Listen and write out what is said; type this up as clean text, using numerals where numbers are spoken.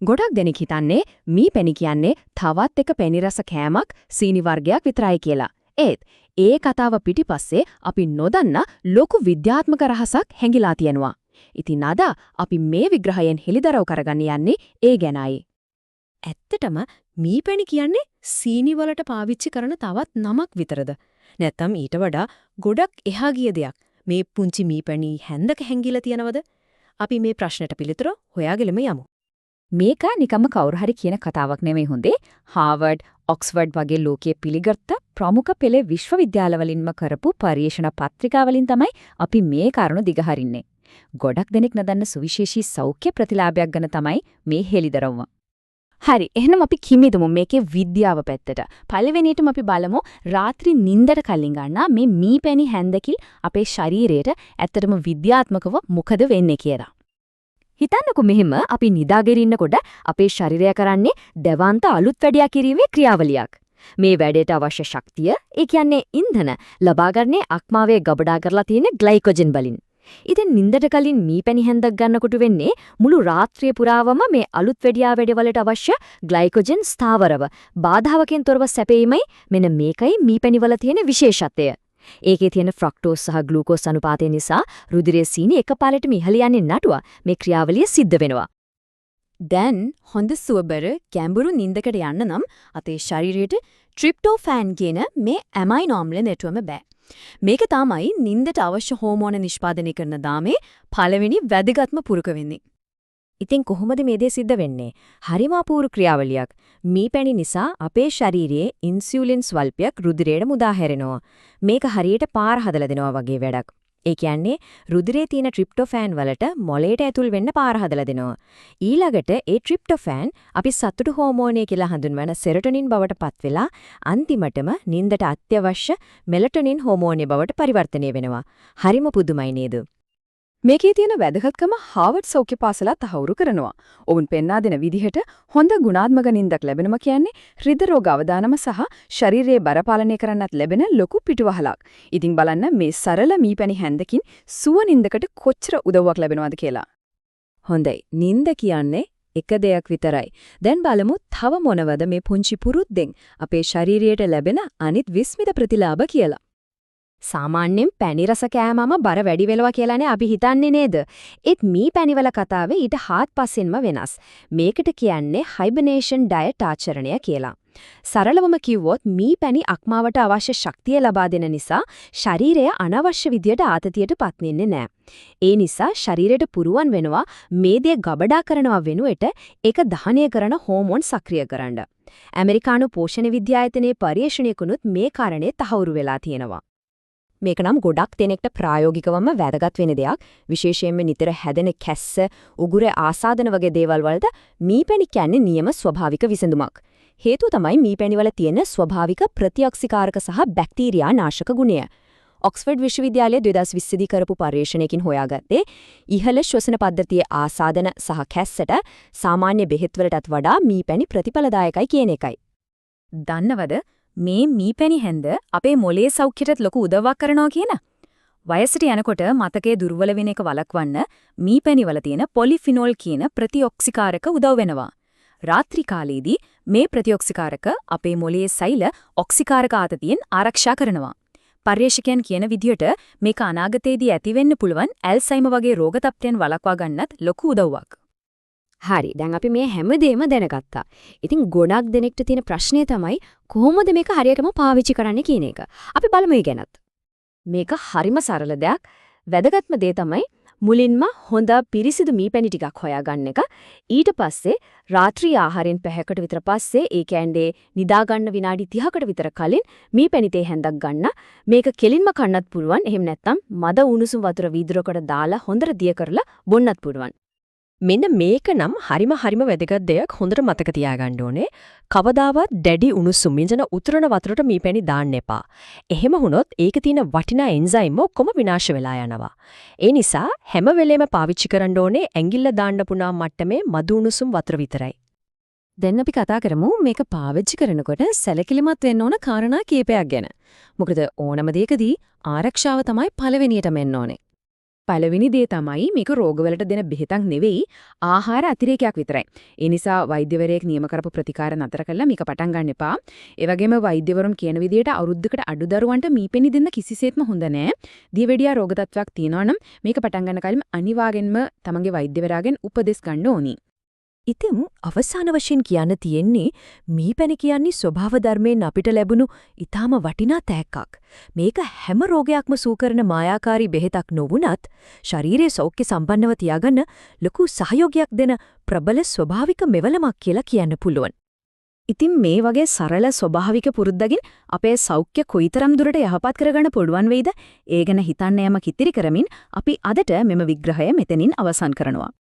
ගොඩක් දෙනෙක් හිතන්නේ මී පැණි කියන්නේ තවත් එක පැණි රස කෑමක්, සීනි වර්ගයක් විතරයි කියලා. ඒත් ඒ කතාව පිටිපස්සේ අපි නොදන්න ලොකු විද්‍යාත්මක රහසක් හැංගිලා තියෙනවා. ඉතින් අද අපි මේ විග්‍රහයෙන් හෙළිදරව් කරගන්න යන්නේ ඒ ගැනයි. ඇත්තටම මී පැණි කියන්නේ සීනි වලට පාවිච්චි කරන තවත් නමක් විතරද? නැත්නම් ඊට වඩා ගොඩක් එහා ගිය දෙයක් මේ පුංචි මී පැණි හැන්දක හැංගිලා තියෙනවද? අපි මේ ප්‍රශ්නෙට පිළිතුර හොයාගෙනම යමු. මේක නිකම්ම කවුරු හරි කියන කතාවක් නෙමෙයි හොඳේ. හාවර්ඩ්, ඔක්ස්ෆර්ඩ් වගේ ලෝකයේ පිළිගත්ත ප්‍රමුඛ පෙළේ විශ්වවිද්‍යාලවලින්ම කරපු පර්යේෂණ පත්‍රිකාවලින් තමයි අපි මේ කරුණු දිගහරින්නේ. ගොඩක් දෙනෙක් නදන්න සුවිශේෂී සෞඛ්‍ය ප්‍රතිලාභයක් ගැන තමයි මේ හෙළිදරව්ව. හරි, එහෙනම් අපි කිමිදමු මේකේ විද්‍යාව පැත්තට. පළවෙනියටම අපි බලමු රාත්‍රී නිින්දට කලින් ගන්නා මේ මී පැණි හැන්දකින් අපේ ශරීරයට ඇත්තටම විද්‍යාත්මකව මොකද වෙන්නේ කියලා. හිතන්නකෝ මෙහෙම, අපි නිදාගෙන ඉන්නකොට අපේ ශරීරය කරන්නේ දැවන්ත අලුත් වැඩියා කිරීමේ ක්‍රියාවලියක්. මේ වැඩේට අවශ්‍ය ශක්තිය, ඒ කියන්නේ ඉන්ධන, ලබාගන්නේ අක්මාවේ ගබඩා කරලා තියෙන ග්ලයිකොජන් වලින්. ඉතින් නින්දට කලින් මී පැණි හැන්දක් ගන්නකොට වෙන්නේ මුළු රාත්‍රිය පුරාවම මේ අලුත් වැඩියා වැඩවලට අවශ්‍ය ග්ලයිකොජන් ස්ථාවරව බාධාවකින් තොරව සැපයීමයි. මෙන්න මේකයි මී පැණි වල තියෙන විශේෂත්වය. ඒකේ තියෙන ෆ්‍රක්ටෝස් සහ ග්ලූකෝස් අනුපාතය නිසා රුධිරයේ සීනි එකපාරටම ඉහළ යන්නේ නැතුව මේ ක්‍රියාවලිය සිද්ධ වෙනවා. දැන් හොඳ සුවබර ගැඹුරු නින්දකට යන්න නම් අපේ ශරීරයට ට්‍රිප්ටෝෆෑන් කියන මේ ඇමයිනෝ අම්ල නැතුවම බෑ. මේක තමයි නින්දට අවශ්‍ය හෝමෝන නිෂ්පාදනය කරන දාමේ පළවෙනි වැදගත්ම පුරුක වෙන්නේ. ඉතින් කොහොමද මේ දේ සිද්ධ වෙන්නේ? හරිම අපූර්ව ක්‍රියාවලියක්. මී පැණි නිසා අපේ ශරීරයේ ඉන්සියුලින් ස්වල්පයක් රුධිරයට මුදා හැරෙනවා. මේක හරියට පාර හදලා දෙනවා වගේ වැඩක්. ඒ කියන්නේ රුධිරයේ තියෙන ට්‍රිප්ටෝෆෑන් වලට මොළයට ඇතුල් වෙන්න පාර හදලා දෙනවා. ඊළඟට ඒ ට්‍රිප්ටෝෆෑන් අපි සතුටු හෝමෝනය කියලා හඳුන්වන සෙරටොනින් බවට පත් වෙලා අන්තිමටම නින්දට අත්‍යවශ්‍ය මෙලටොනින් හෝමෝනය බවට පරිවර්තනය වෙනවා. හරිම පුදුමයි නේද? මේකේ තියෙන වැදගත්කම හාවර්ඩ් සෞඛ්‍ය පාසලත් තහවුරු කරනවා. ඔවුන් පෙන්වා දෙන විදිහට හොඳ ගුණාත්මක නින්දක් ලැබෙනවා කියන්නේ හෘද රෝග අවදානම සහ ශරීරයේ බර පාලනය කරන්නත් ලැබෙන ලොකු පිටුවහලක්. ඉතින් බලන්න, මේ සරල මීපැණි හැන්දකින් සුව නින්දකට කොච්චර උදව්වක් ලැබෙනවද කියලා. හොඳයි. නින්ද කියන්නේ එක දෙයක් විතරයි. දැන් බලමු තව මොනවද මේ පුංචි පුරුද්දෙන් අපේ ශරීරයට ලැබෙන අනිත් විස්මිත ප්‍රතිලාභ කියලා. සාමාන්‍යයෙන් පැණි රස කෑමම බර වැඩි වෙනවා කියලානේ අපි හිතන්නේ නේද? ඒත් මී පැණිවල කතාවේ ඊට හාත්පසින්ම වෙනස්. මේකට කියන්නේ හයිබනේෂන් ඩයට් ආචරණය කියලා. සරලවම කිව්වොත් මී පැණි අක්මාවට අවශ්‍ය ශක්තිය ලබා දෙන නිසා ශරීරය අනවශ්‍ය විදියට ආතතියට පත් වෙන්නේ නැහැ. ඒ නිසා ශරීරයට පුරුවන් වෙනවා මේ දේ ගබඩා කරනවා වෙනුවට ඒක දහනය කරන හෝමෝන් සක්‍රිය කරන්න. ඇමරිකානු පෝෂණ විද්‍යායතනයේ පර්යේෂණයකිනුත් මේ කාරණේ තහවුරු වෙලා තියෙනවා. මේක නම් ගොඩක් දෙනෙක්ට ප්‍රායෝගිකවම වැදගත් වෙන දෙයක්. විශේෂයෙන්ම නිතර හැදෙන කැස්ස, උගුරේ ආසාදන වගේ දේවල් වලට මීපැණි කියන්නේ නියම ස්වභාවික විසඳුමක්. හේතුව තමයි මීපැණි වල තියෙන ස්වභාවික ප්‍රතිඔක්සිකාරක සහ බැක්ටීරියා නාශක ගුණය. ඔක්ස්ෆර්ඩ් විශ්වවිද්‍යාලය 2020 දී කරපු පර්යේෂණයකින් හොයාගත්තේ ඉහළ ශ්වසන පද්ධතියේ ආසාදන සහ කැස්සට සාමාන්‍ය බෙහෙත් වලටත් වඩා මීපැණි ප්‍රතිඵලදායකයි කියන එකයි. දන්නවද, මේ මීපැණි හැන්ද අපේ මොලේ සෞඛ්‍යයටත් ලොකු උදව්වක් කරනවා කියන? වයසට යනකොට මතකය දුර්වල වෙන එක වළක්වන්න මීපැණි වල තියෙන පොලිෆිනෝල් කියන ප්‍රතිඔක්සිකාරක උදව් වෙනවා. රාත්‍රී කාලයේදී මේ ප්‍රතිඔක්සිකාරක අපේ මොලේ සෛල ඔක්සිකාරක ආතතියෙන් ආරක්ෂා කරනවා. පර්යේෂකයන් කියන විදිහට මේක අනාගතයේදී ඇතිවෙන්න පුළුවන් ඇල්සයිමර් වගේ රෝග තත්ත්වයන් වළක්වා ගන්නත් ලොකු උදව්වක්. හරි, දැන් අපි මේ හැමදේම දැනගත්තා. ඉතින් ගොඩක් දෙනෙක්ට තියෙන ප්‍රශ්නේ තමයි කොහොමද මේක හරියටම පාවිච්චි කරන්නේ කියන එක. අපි බලමු ඒ ගැනත්. මේක හරිම සරල දෙයක්. වැදගත්ම දේ තමයි මුලින්ම හොඳ පිරිසිදු මීපැණි ටිකක් හොයාගන්න එක. ඊට පස්සේ රාත්‍රී ආහාරයෙන් පැයකට විතර පස්සේ, ඒ කියන්නේ නිදා ගන්න විනාඩි 30කට විතර කලින් මීපැණි තේ හැන්දක් ගන්න. මේක කෙලින්ම කන්නත් පුළුවන්. එහෙම නැත්නම් මද උණුසුම් වතුර වීදුරකට දාලා හොඳට දිය කරලා බොන්නත් පුළුවන්. මෙන්න මේක නම් හරිම හරිම වැදගත් දෙයක්, හොඳට මතක තියාගන්න ඕනේ. කවදාවත් දැඩි උණුසුම් මිංජන උතුරන වතුරට මීපැණි දාන්න එපා. එහෙම වුණොත් ඒකේ තියෙන වටිනා එන්සයිම් ඔක්කොම විනාශ වෙලා යනවා. ඒ නිසා හැම වෙලේම පාවිච්චි කරන්න ඕනේ ඇඟිල්ල දාන්න පුළුවන් මට්ටමේ මදු උණුසුම් වතුර විතරයි. දැන් අපි කතා කරමු මේක පාවිච්චි කරනකොට සැලකිලිමත් වෙන්න ඕන කාරණා කීපයක් ගැන. මොකද ඕනම දෙයකදී ආරක්ෂාව තමයි පළවෙනියටම එන්න ඕනේ. පළවෙනි දේ තමයි මේක රෝගවලට දෙන බෙහෙතක් නෙවෙයි, ආහාර අතිරේකයක් විතරයි. ඒ නිසා වෛද්‍යවරයෙක් නියම කරපු ප්‍රතිකාර නතර කරලා මේක පටන් ගන්න එපා. ඒ වගේම වෛද්‍යවරුන් කියන විදිහට අවුරුද්දකට අඩු දරුවන්ට මීපෙණි දෙන්න කිසිසේත්ම හොඳ නෑ. දියවැඩියා රෝග තත්ත්වයක් තියෙනවා නම් මේක පටන් ගන්න කලින් අනිවාර්යෙන්ම තමන්ගේ වෛද්‍යවරයාගෙන් උපදෙස් ගන්න ඕනි. ඉතින් අවසාන වශයෙන් කියන්න තියෙන්නේ මීපැණි කියන්නේ ස්වභාව ධර්මයෙන් අපිට ලැබුණු ඊටාම වටිනා තෑග්ගක්. මේක හැම රෝගයක්ම සුව කරන මායාකාරී බෙහෙතක් නොවුනත් ශරීරයේ සෞඛ්‍ය සම්පන්නව තියාගන්න ලොකු සහයෝගයක් දෙන ප්‍රබල ස්වභාවික මෙවලමක් කියලා කියන්න පුළුවන්. ඉතින් මේ වගේ සරල ස්වභාවික පුරුද්දකින් අපේ සෞඛ්‍ය කොයිතරම් දුරට යහපත් කරගන්න පුළුවන් වෙයිද? ඒ ගැන හිතන්න යමක් ඉතිරි කරමින් අපි අදට මෙම විග්‍රහය මෙතනින් අවසන් කරනවා.